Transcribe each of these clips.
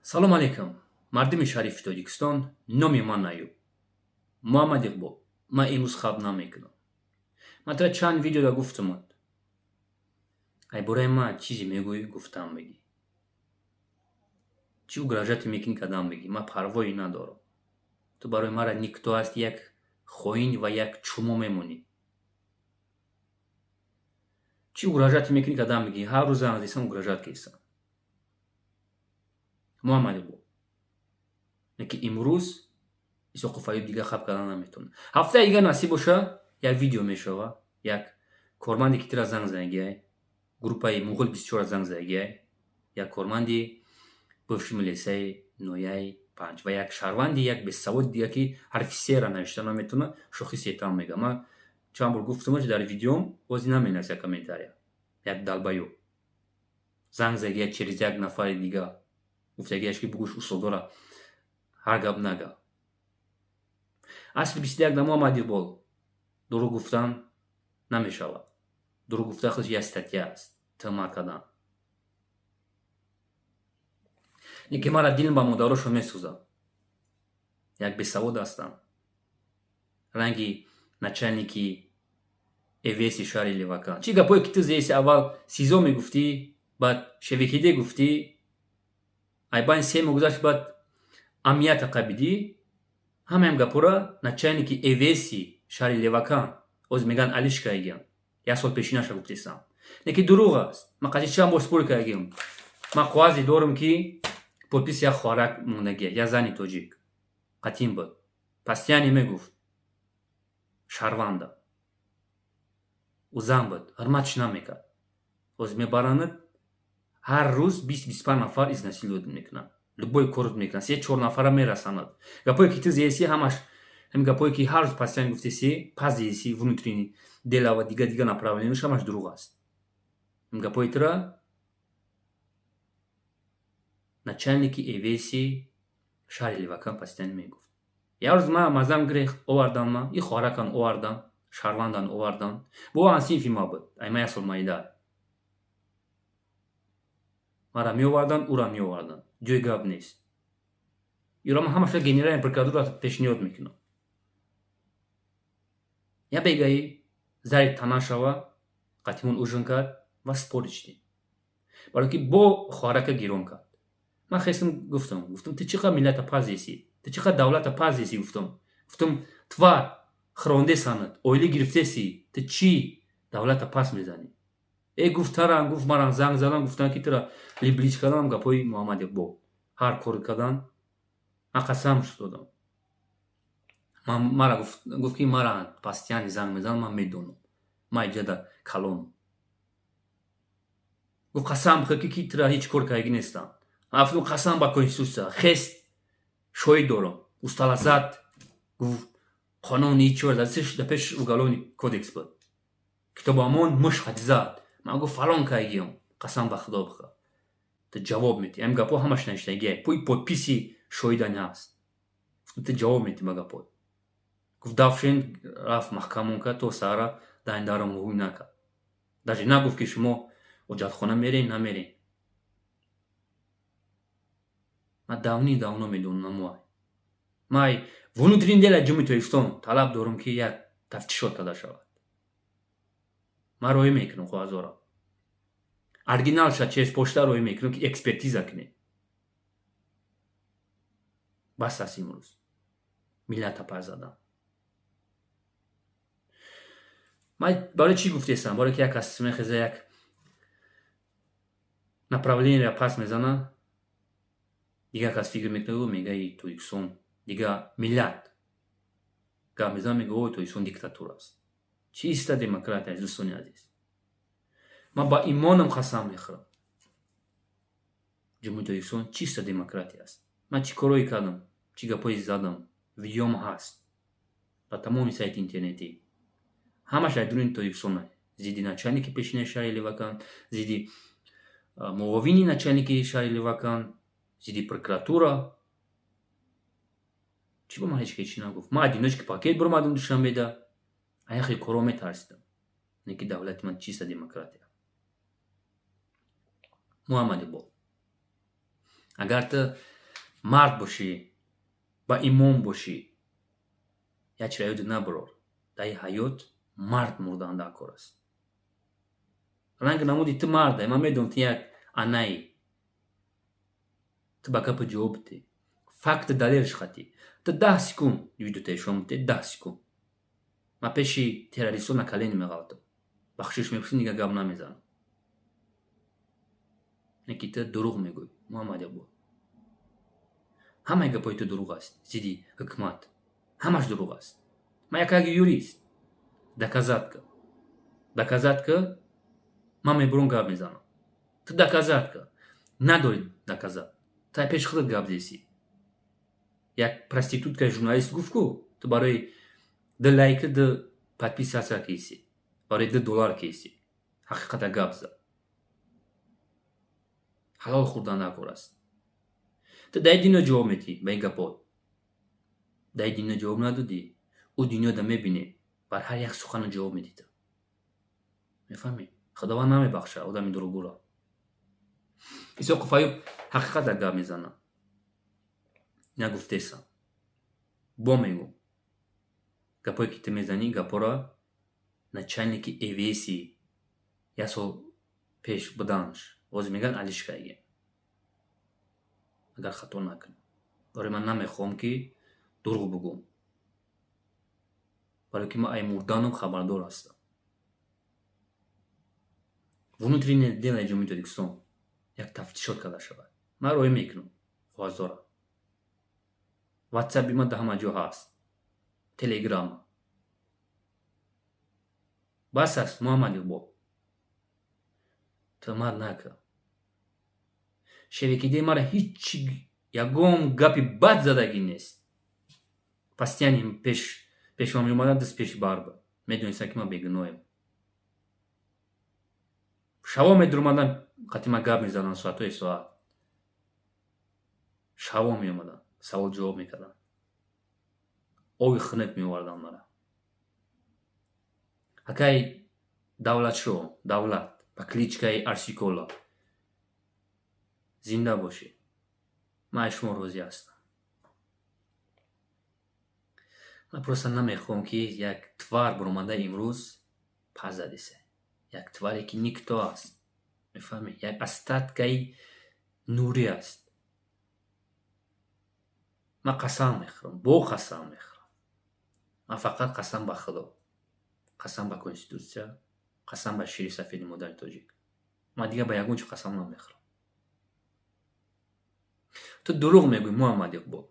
Салом алейкум, мардуми шарифи Тоҷикистон. Номи ман Аюб Муҳаммад Иқбол. Ман имрӯз хаб намекунам. Ман тара чанд видеода гуфтамад, ай бораи ман чизе мегӯӣ, гуфтам бигӣ, чӣ угрожать мекунӣ, кадам бигӣ, ман парвое надорам. Ту барои мара никто ҳасти, як хоин ва як чумо мемонӣ. Чӣ угрожать мекунӣ, кадам бигӣ. Ҳар рӯз занг зесам, угрожать кесам. Муҳаммад Иқбол, ки имрӯз Исоқов Аюб дига хаб кардан наметавонад. Ҳафтаи дига насиб боша, як видео мешава. Як корманде ки тира занг задагиай, группаи Муғул 24 занг задагиай, як корманди бывший милисияи ноҳияи 5 ва як шаҳрванди, як бесаводи дига, ки ҳарфи сера навишта наметавона, шохи сетам мега. Ман чанд бор гуфтамаш дар видеом, бози наменависа комментария. Як долбоёб занг задагиай через як нафари дига, гуфтагиаш, ки бугӯш устодора ҳар гап нага. Асри 21 да, Муҳаммад Иқбол, дурӯғ гуфтан намешавад. Дурӯғ гуфта худш як статья аст, тӯҳмат кардан. Не ки мара дилм ба модарошон месӯзад. Як бесавод ҳастам, ранги начальники ЭВСи шаҳри Левакан. Чӣ гапое ки ту зеси, аввал СИЗО мегуфтӣ, баъд ШВКД гуфтӣ, айбайн 3 моҳ гузашт, баъд амнията қабидӣ. Ҳамаям гапора начальники ЭВСи шаҳри Левакан ҳозир мегӯянд, алиш кардагиям, як сол пешинаша гуфтесам. Не ки дурӯғ аст. Ман қати чанд бор спор кардагиам. Ман қоғазе дорам, ки подписи як хоҳарак мондагия, як зани тоҷик қатин буд, постоянно мегуфт шаҳрванда. Ӯ зан буд, ҳурматш намекард. Ҳозир мебаранад, ҳар рӯз 20-25 нафар изнасиловать мекунанд, любой корот мекунанд, се чор нафара мерасанад. Гапое ки ту зеси, ҳамаш ҳамин гапое ки ҳар рӯз постоянно гуфтеси, пас зеси внутренний дела ва дига дига направлениаш, ҳамаш дурӯғ аст. Ҳамин гапои тура начальники ЭВСи шаҳри Левакан постоянно мегуфт. Як рӯз ман мазам гирехт, овардам, ман и хоҳаракан овардам, шаҳрвандан овардам. Бо ҳамсинфи ма буд, ай ма як сол майда. Мара меоварданд, ӯра меоварданд, ҷои гап нест. Иро ман ҳамаша генеральный прокуратура пешниҳод мекунам. Я бегаи зари тана шава, қатимон ужин кард ва спорить шудем, барое ки бо хоҳарака гирон кард. Ман хестам, гуфтам: «Ту чӣ қадр миллата пазесӣ, ту чӣ қадр давлата пазесӣ?» Гуфтам: «Твар хирондесанат, оила гирифтесӣ, ту чӣ давлата пас мезанӣ?» Э, гуфт, таран гуфт, марам занг задам, гуфтанд, ки тура либлич кардам. Гапҳои Муҳаммад Иқбол ҳар кор кардан, ман қасам додам. Мара гуфт, ки мара постоянно занг мезанам, ман медонам, ман иҷада калонам. Гуфт: «Қасам бихӯр, ки тура ҳеҷ кор кардагӣ нестам». Ман гуфтам: «Қасам ба конститутсия, хест, шоҳид дорам». Устала зад, гуфт: «Қонун ҳеҷ дар пеш уголовный кодекс буд, китобамон муш хати зад». Ман гуфт: «Фалон кардагиам, қасам ба Худо бихӯр, ту ҷавоб медиҳӣ». Ҳамин гапҳо ҳамаш навиштагия, пӯи подписи шоҳидани ҳаст. Гуфтам: «Ту ҷавоб медиҳӣ ба гапҳот». Гуфт: «Дафшен». Рафт, маҳкамон кард, то саҳара дайндарам рӯй накард, даже нагуфт, ки шумо ҳоҷатхона мерен, намерен. Ман давни давно медонам. Вай ман внутренний дела Ҷумҳури Тоҷикистон талаб дорам, ки як тафтишот карда шавад. Ман роҳӣ мекунам коғазҳоро, оригиналша через почта роҳӣ мекунам, ки экспертиза кунед. Бас аст имрӯз миллата пас задан. Ман барои чӣ гуфтесам? Барое ки як кас мехеза, як направлениеро пас мезана, дигар кас фикр мекунад, мега: «И Тоҷикистон дига миллат гап мезана», мега: «Ой, Тоҷикистон диктатура аст». Чиста демократия, дӯстони азиз. Ман ба имонам қасам мехӯрам, Ҷумҳури Тоҷикистон чиста демократия аст. Ман чӣ корое кардам, чӣ гапҳое задам, видеом ҳаст ба тамоми сайти интернетӣ, ҳамаш дар дуруни Тоҷикистон, зидди начальники пешинаи шаҳри Левакан, зидди муовини начальники шаҳри Левакан, зидди прокуратура. Чӣ ба ман ҳеҷ ки чӣ нагуфт? Ман одиночка пакет биромадам Душанбеда, аяхе коро метарсидам. Не ки давлати ман чиста демократия. Муҳаммад Иқбол, агар ту Мард бошӣ, ба имон бошӣ, як чиро ёдат набарор: дар ин ҳаёт мард мурдан дар кор аст. Ранги намуди ту марде, ман медонам, ту як анаӣ. Ту ба гапа ҷавоб бидеҳ, факти далелш хатӣ. Ту 10 секунд видео нишон бидеҳ, 10 секунд. Ман пеши террористҳо на колени меғалтам, бахшиш мепурсӣ, дига гап намезанам. Не ки ту дурӯғ мегӯӣ, Муҳаммад Иқбол. Ҳамаи гапҳои ту дурӯғ аст, зидди ҳукумат ҳамаш дурӯғ аст. Ман якаги юрист, доказать ка, доказать ка, ман мебурам, гап мезанам. Ту доказать ка, надорӣ доказать. Ту пеши худат гап зесӣ. Як проституткаи журналист гуфт ку ту барои ду лайки, ду подписаться кисӣ, барои 2 доллар кисӣ. Ҳақиқата гап зад. Ҳалол хӯрдан дар кор аст. Ту дар дунё ҷавоб медиҳӣ ба ин гапот, дар дунё ҷавоб надодӣ, ӯ дунёда мебинӣ, бар ҳар як сухана ҷавоб медиҳӣ ту. Мефаҳмӣ? Худованд намебахшад одами дурӯғгӯро. Исоқов Аюб ҳақиқата гап мезанад. Нагуфтесам, бо мегӯм, гапое ки ту мезанӣ, гапҳоро начальники ЭВСи як сол пеш буданаш, ҳозир мегӯянд Алишкайге, агар хато накунам. Барои ман намехоҳам ки дурӯғ бугӯм, барое ки ман ай мурданам хабардор ҳастам. Внутреннее дело Ҷумҳурии Тоҷикистон як тафтишот карда шавад, ман роҳӣ мекунам қоғаздора. Ватсапи ман дар ҳама ҷо ҳаст, Телеграма. Бас аст, Муҳаммад Иқбол, туҳмат накун. Шевекидаи мара ҳичи ягон гапи бад задагӣ нест. Постоянно пешма меомадан, даст пеши бар буд, медонистам, ки ман бегуноҳем. Шаво медуромадан, қати ман гап мезадан соатҳои соат. Шаво меомадан, савол ҷавоб мекарданд, оби хунук меоварданд мара. Акай Давлатшо, Давлат ба кличкаи Арсикола, зинда бошед, ман аз шумо розӣ ҳастам. Ман просто намехоҳам, ки як тварь баромада имрӯз пас задисе, як тваре ки никто аст, мефаҳмед, як остаткаи нурӣ аст. Ман қасам мехӯрам, бо қасам мехӯрам, ман фақат қасам ба Худо, қасам ба Конститутсия, қасам ба шири сафеди модари тоҷик. Ман дигар ба ягон чи қасам намехӯрам. Ту дурӯғ мегӯӣ, Муҳаммад Иқбол.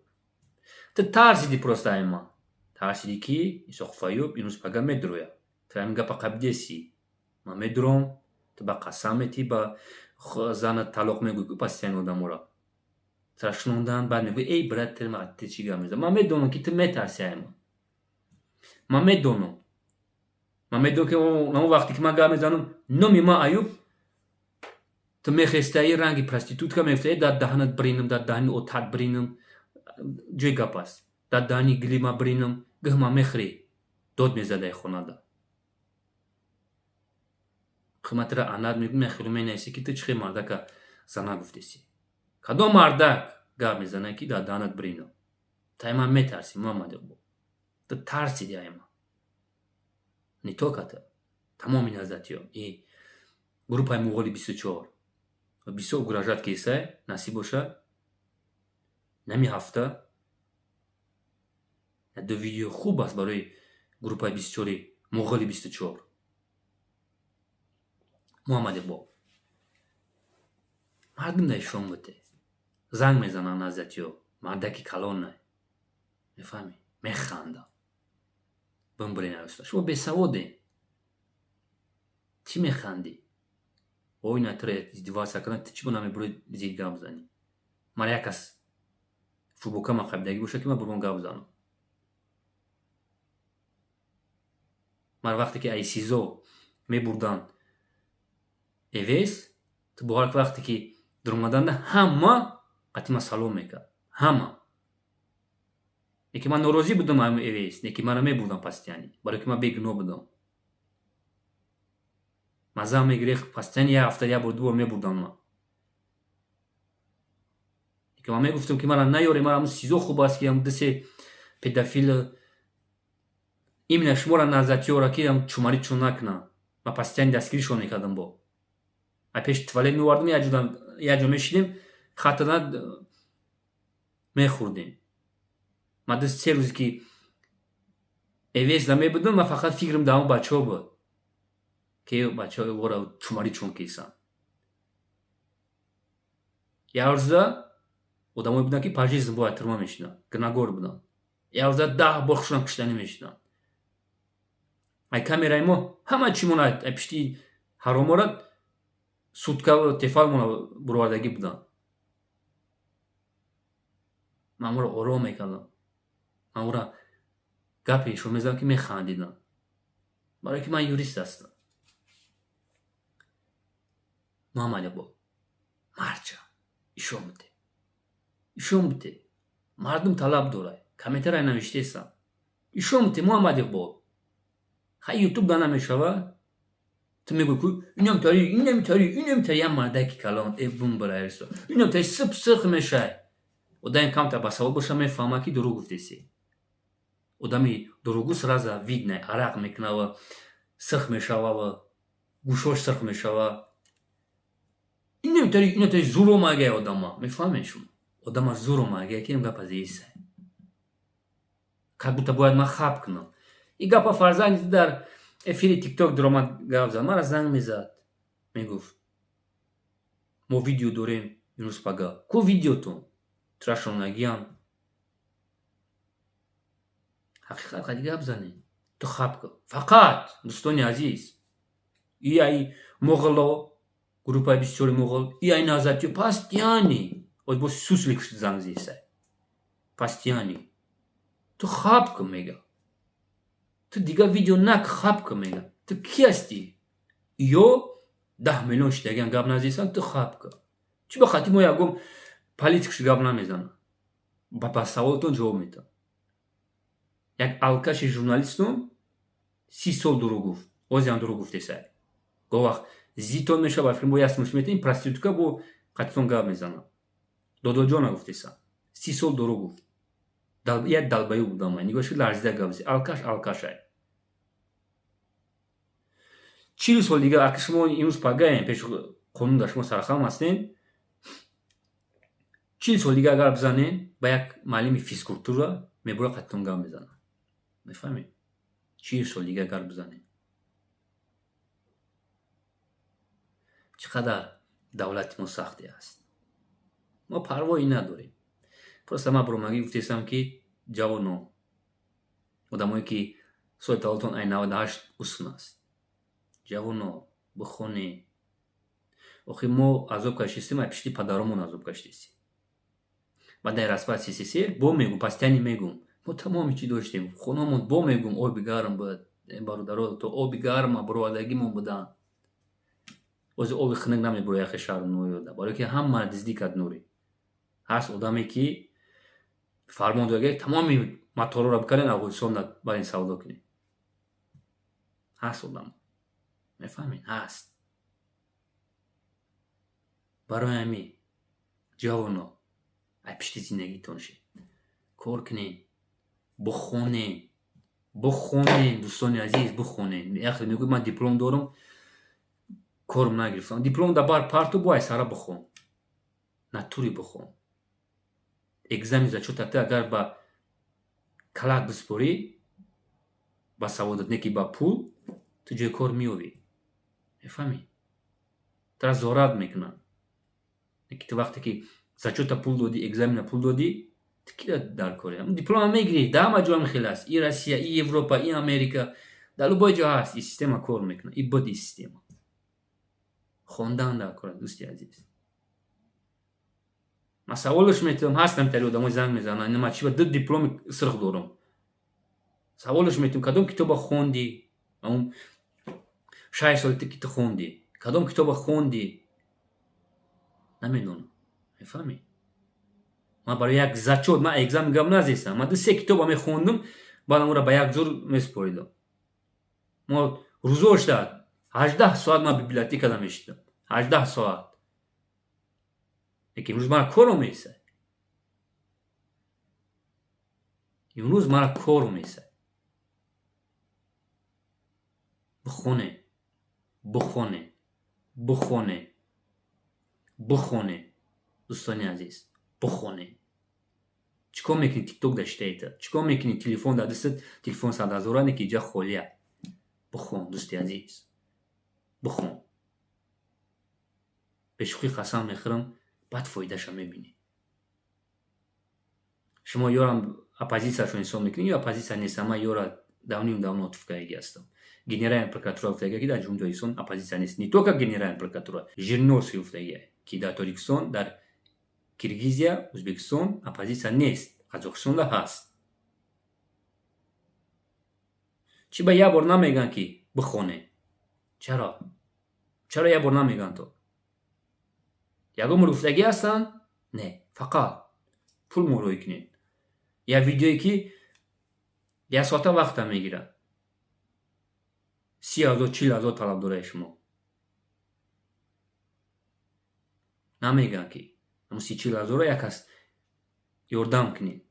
Ту тарсидӣ, просто ай ман тарсидӣ, ки Исоқов Аюб имрӯз пага медурояд. Ту ҳамин гапа қабидесӣ: ман медуром, ту ба қасам метӣ, ба занат талоқ мегӯӣ ку постоянно одаморо тура шунондан. Баъд мегӯӣ: «Эй брат, ту чӣ гап мезанӣ?» Ман медонам, ки ту метарсӣ ай ман. Ман медонам, ман медонам, ки он вақте ки ман гап мезанам, номи ман Аюб, ту мехестаи, ранги проститутка мегуфта: «Дар даҳанат биринам, дар даҳани отат биринам, ҷои гап аст, дар даҳани гилима биринам, гӯҳма мехӯрӣ», дод мезадаи хонада. Қиматра анат мегӯ, мехӯрӣ, менависӣ, ки ту чӣ хел мардака зана гуфтесӣ. Кадом мардак гап мезанад, ки дар даҳанат биринам? Тай ман метарсӣ, Муҳаммад Иқбол, ту тарсиди ай ман. Не только ту, тамоми назатиё и группаи Муғоли 24 бисёр угрожать кесай. Насиб бошад, нами ҳафта ду видео хуб аст барои группаи 24-и Муғоли 24. Муҳаммад Иқбол, мардум дар шом буте, занг мезананд назатиё, мардаки калон най, мефаҳмӣ, механдам. Бимбирен, шумо бесаводем, чӣ механдӣ? Ой, на тура издеваться кардан, ту чӣ бо намебури зид гап занӣ? Мара як кас футболка ман қабидагӣ бошад, ки ман бурмон гап занам. Мара вақте ки ай СИЗО мебурданд ЭВС, ту бовар, вақте ки дуромаданда, ҳама қати ман салом мекард, ҳама. Лекин ман норозӣ будам ами ЭВС, лекин мара мебурдам постоянно, барое ки ман бегуноҳ будам. Мазза мегирехт, постоянно як ҳафта як бор, ду бор мебурдам ман. Ки ман мегуфтам, ки мара наёре, мара ҳамун СИЗО хуб аст, ки ҳам дисе педофил именно шуморо назатиёра, ки ҳам чумари чун накунам. Ман постоянно дастгиришон мекардам, бо а пеш туалет меовардам, як ҷо мешидем, хатана мехӯрдем. Ман 2-3 рӯзе ки эвес намебудам, ман фақат фикрам дар ҳамон бачаҳо буд, ки бачаҳо вора чумари чун кисам. Як рӯза одамое буданд, ки пожизненно бояд тюрьма мешиданд, гунагор буданд. Як рӯза 10 бор хушонам куштанӣ мешиданд. Ай камераи мо ҳама чимон, ай пишти ҳаромора сутка тефалмона буровардагӣ буданд. Ман ӯро ором мекардам, ман ӯра гапе ишон мезадам, ки механдидам, барое ки ман юрист ҳастам. Муҳаммад Иқбол марча ишон бите, ишон бите, мардум талаб дорад, комментария навиштесам, ишон бите. Муҳаммад Иқбол, хай, Ютуб да намешава. Ту мегӯй, ку инам тари, инам тари, инам тари, як мардаки калон э бумбарайсо, инам тари сип сирх мешай. Одами камтар басавод боша, мефаҳма, ки дурӯғ гуфтеси. Одами дурӯғгӯ сразу видно, арақ мекунава, сирх мешава, гӯшош сирх мешава. Инам тари, инам тари, зур омагай одама, мефаҳмед шумо? Одама зур омагай, ки ин гапа зеисай, как будто бояд ман хаб кунам ин гапа. Фарзанди дар эфири Тикток дуромад, гап зад, мара занг мезад, мегуфт: «Мо видео дорем имрӯз пага». Ку видеотон? Трашонагиам ҳақиқат қади гап занед, ту хаб кун. Фақат, дӯстони азиз, и ай моғоло, группаи бисёри моғол, и ай назатиё постоянно оз бо суслик занг зесай, постоянно ту хаб кун мега, ту дигар видео нак, хаб кун мега. Ту ки ҳастӣ? Ё 10 миллион шидагиан гап назесан, ту хаб кун. Чӣ ба хати мо ягон политикш гап намезанам, ба саволатон ҷавоб медиҳам. Як алкаши журналистон 30 сол дурӯғ гуфт, ҳозирам дурӯғ гуфтесай. Гоҳ вақт зитон мешава, фикр бо ясмуш метавин проститутка бо қатитон гап мезанам. Додоҷона гуфтесам, 30 сол дурӯғ гуфт. Як долбоёб будам, нигоҳ шуд, ларзида гап зад. Алкаш алкашай. 40 сол дигар, аки шумо имрӯз пагаем, пеши қонун дар шумо сархам ҳастем, 40 сол дигар агар бизанем ба як муаллими физкультура, мебура, қатитон гап мезанам, мефаҳмед? 40 сол дигар агар бизанем, чӣ қадар давлати мо сахте аст, мо парвоӣ надорем. Просто ман буромагӣ гуфтесам, ки ҷавоно, одамое ки соли таваллудтон ай 98 усун аст, ҷавоно, бихонед. Охир мо азоб кашистем, ай пишти падаромон азоб кашидистем. Баъд ай распад СССР бо мегум, постоянно мегум, мо тамоми чӣ доштем, хонамон, бо мегум, оби гарм буд, бародаро, то оби гарма буровардагимон буданд. Ҳозир оби хунук намебуро яхе шаҳру ноёда, барое ки ҳама диздӣ кард. Нури ҳаст, одаме ки фармон дод, тамоми моторҳоро бикардем, Афғонистон бар ин савдо кунем. Ҳаст одам, мефаҳмед, ҳаст. Барои ҳамин, ҷавоно, ай пишти зиндагитон шед, кор кунед, бихонед, бихонед, дӯстони азиз, бихонед. Яхе мегӯй, ман диплом дорам, корм нагирифтам. Диплом да бар парту, бо ай сара бихон, натури бихон. Экзамен зачёта ты агар ба калак биспорӣ, ба саводат не ки ба пул, ту ҷои кор меёвӣ, мефаҳмӣ? Тура зорат мекунанд. Ки ту вақте ки зачёта пул додӣ, экзамена пул додӣ, ту кира дар корӣ? Диплома мегирӣ. Дар ҳама ҷо ҳамин хел аст: и Россия, и Европа, и Америка, дар любой ҷо ҳаст, и система кор мекунад, и буд и система. Хондан дар кор, дӯсти азиз. Ман саволаш метавам, ҳастам тари одамои занг мезананд: ман чи ду дипломи сирх дорам. Саволаш метавам: кадом китоба хондӣ? 6 соли ту ки ту хондӣ, кадом китоба хондӣ? Намедонам, мефаҳмӣ? Ман барои як зачёт, ман экзамен гап назестам, ман ду се китоба мехондум, баъд амора ба як зур месупоридам. Мо рӯзошта 18 соат ман библиотекада мешидам, 18 соат. Лекин имрӯз мана кор омеисай. Имрӯз мара кор месад. Бихоне, бихоне, бихоне, бихоне, дӯстони азиз, бихоне. Чӣ кор мекунӣ тикток дар шитаита? Чӣ кор мекунӣ телефон дар дастат, телефон 100 000 не, ки иҷа холия. Бихон, дӯсти азиз, бихон. Бешӯхӣ қасам мехӯрам, баъд фоидаша мебинӣ. Шумо ёрам оппозитсияшон ҳисоб мекунед, ё оппозитсия нест, ман ёра давним давно туфкаягӣ ҳастам. Генеральная прокуратура гуфтагия, ки дар Ҷумҳурии Тоҷикистон оппозитсия нест. Не только генеральная прокуратура, Жириновский гуфтагия, ки дар Тоҷикистон, дар Киргизия, Ӯзбекистон оппозитсия нест, Қазоқистонда ҳаст. Чӣ ба як бор намегӯянд, ки бихоне? Чаро? Чаро як бор намегӯянд то? Ягон бор гуфтагӣ ҳастанд? Не, фақат пул мурӯӣ кунед. Як видеое, ки як соата вақта мегирад. 30 000, 40 000 талаб дораи шумо. Намегӯянд, ки ҳамун 30-40 ҳазорро як кас ёрдам кунед.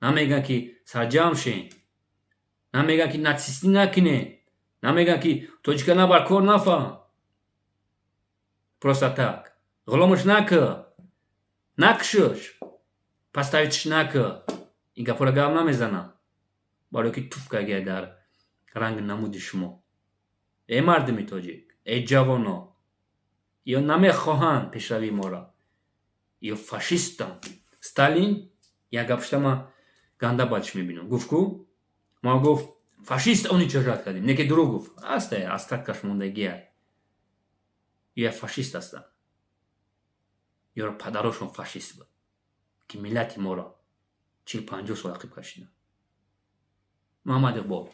Намегӯянд, ки сарҷамъ шен. Намегӯянд, ки нацистӣ накунед. Намегӯянд, ки тоҷика набар кор нафаҳм. Просто так. Ғуломаш накӯ. Накушш. Поставить ш накӯ. Ин гапҳоро гап намезанам. Барое ки туф кагия дар ранги намуди шумо. Эй мардуми тоҷик, эй ҷавоно, ё намехоҳанд пешравии моро, ё фашистанд. Сталин як гап шуда, ман ганда бадш мебинам. Гуфт ку? Ма гуфт, фашист уничтожать кардем. Не ки дурӯғ гуфт. Аста, остаткаш мондагия. Ё фашист ҳастанд. Ёро падарошон фашист буд, ки миллати моро 40-50 сол ақиб кашиданд. Муҳаммад Иқбол,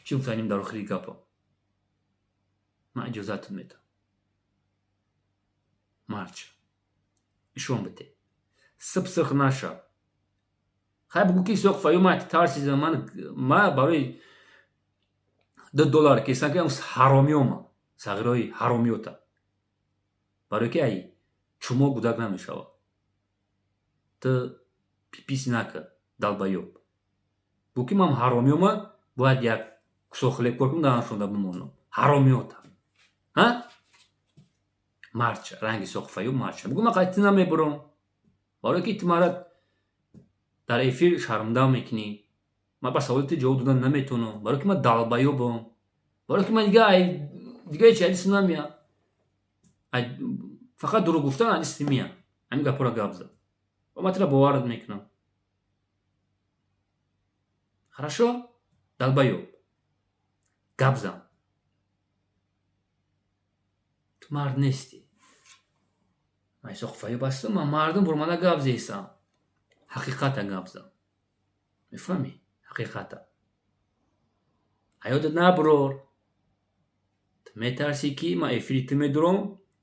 чӣ гуфтаним дар охири гапо? Ман иҷозатат медам. Мард ша. Ишон бите. Сиб сирх нашав. Хай, бугӯ, ки Исоқ Фаюм тарсизам, ман ма барои 2 доллар кесан, ки ҳаромиёма, сағирои ҳаромиёта. Барое ки ай чумо гудак намешавад. Ту пипис накар, долбоёб. Бу ки ман ҳаромиёма бояд як кусок хлеб кор кунам, даҳаншонда бимонам. Ҳаромиёта. Ҳа? Мард ша, ранги Исоқ Фаюм мард ша. Бугӯ, ман қайти намебурам. Барое ки ту мара дар эфир шармда мекунӣ. Ман ба саволи ту ҷавоб додан наметавонам. Барое ки ман долбоёбам. Барое ки ман дига ҳеч ҳадисм намеяд. Фақат дурӯғ гуфтан ҳадиси меяд. Ҳамин гапҳоро гап зад. Ва ман туро боварат мекунам. Хорошо? Долбоёб. Гап зан. Ту мард нестӣ. Ман Исоқ Фаюб ҳастам, ман мардум бурмада гап зесам. Ҳақиқата гап зан. Мефаҳмӣ? Ҳақиқата. Ҳаётат набурор. Ту метарсӣ, ки ман эфири ту медурам,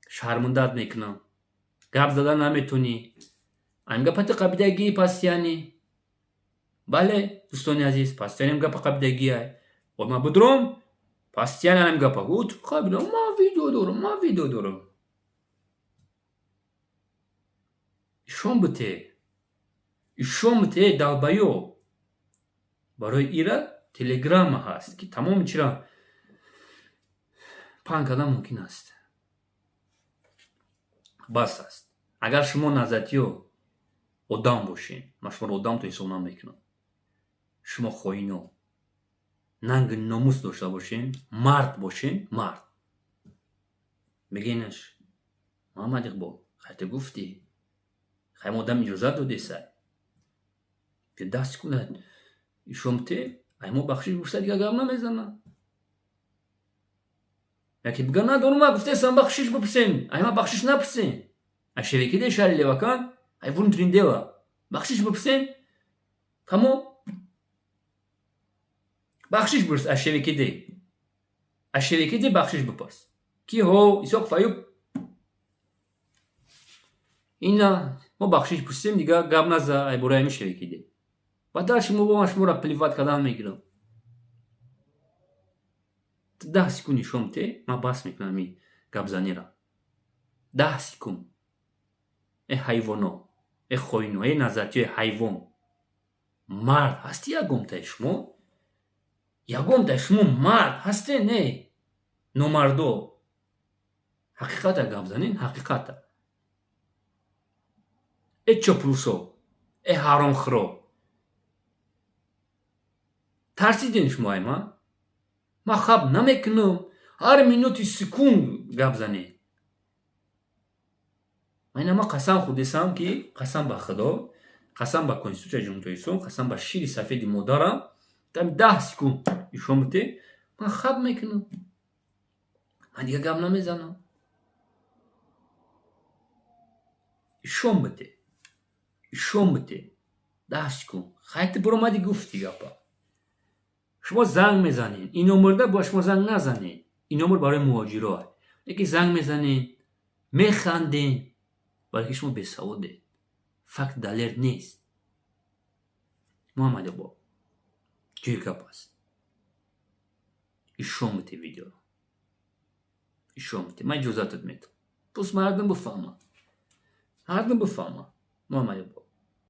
шармандат мекунам. Гап зада наметавонӣ. Ҳамин гапа ту қабидагӣ постоянно. Бале, дӯстони азиз, постоянно ҳамин гапа қабидагиай. Вот ман будурам, постоянно ҳамин гапа. Ту қабида, ман видео дорам, ман видео дорам. Ишон бите. Ишон бите, эй долбоёб. Барои ира телеграмма ҳаст, ки тамоми чиро паҳн кардан мумкин аст. Бас аст. Агар шумо назатиё одам бошед, ман шуморо одамто ҳисоб намекунам. Шумо хоино нанги номус дошта бошед, мард бошед, мард. Бигӯенаш, Муҳаммад Иқбол, хай ту гуфтӣ, хай модам иҷозат додесай. Ки даст кунад, ишон бите, ай мо бахшиш гуфта, дигар гап намезанад. Яке бига надорум, ма гуфтесам, бахшиш бипурсем, ай ма бахшиш напурсем. Ай шевекиде шаҳри Левакан, ай внутреннее дело. Бахшиш бипурсем, тамом. Бахшиш бипурс аз шевекиде. Аз шевекиде бахшиш бипурс. Ки ҳо, Исоқ Фаюб, ина мо бахшиш пурсем, дигар гап наза ай бораи ҳамин шевекиде. Ба дар шумо бо ман шуморо плевать кардан мегирам. 10 секунд нишон бите, ман бас мекунам ин гапзаниро. 10 секунд. Э ҳайвоно, э хоино, э назатиё, э ҳайвон. Мард ҳастӣ ягонтаи шумо? Ягонтаи шумо мард ҳасте? Не, номардо, ҳақиқата гап занен, ҳақиқата. Э чоплусо, э ҳаромхӯро, тарсиден шумо ай ман? Ман хаб намекунам, ҳар минути секунд гап занед. Ман ма қасам хӯрдесам, ки қасам ба Худо, қасам ба Конститутсияи Ҷумҳурии Тоҷикистон, қасам ба шири сафеди модарам, дами 10 секунд ишон бите, ман хаб мекунам, ман дига гап намезанам. Ишон бите, ишон бите 10 секунд. Хайти биромадӣ, гуфтӣ гапа. Шумо занг мезанед ин номерда, бояд шумо занг назанед, ин номер барои муҳоҷиро. Яке занг мезанед, механдед, барои ки шумо бесаводед, факт далер нест. Муҳаммадобо, ҷои гап аст. Ишон бите видеоро, ишон бите, ман иҷозатат метам. Пус мардум бифаҳмад, мардум бифаҳмад. Муҳаммадобо.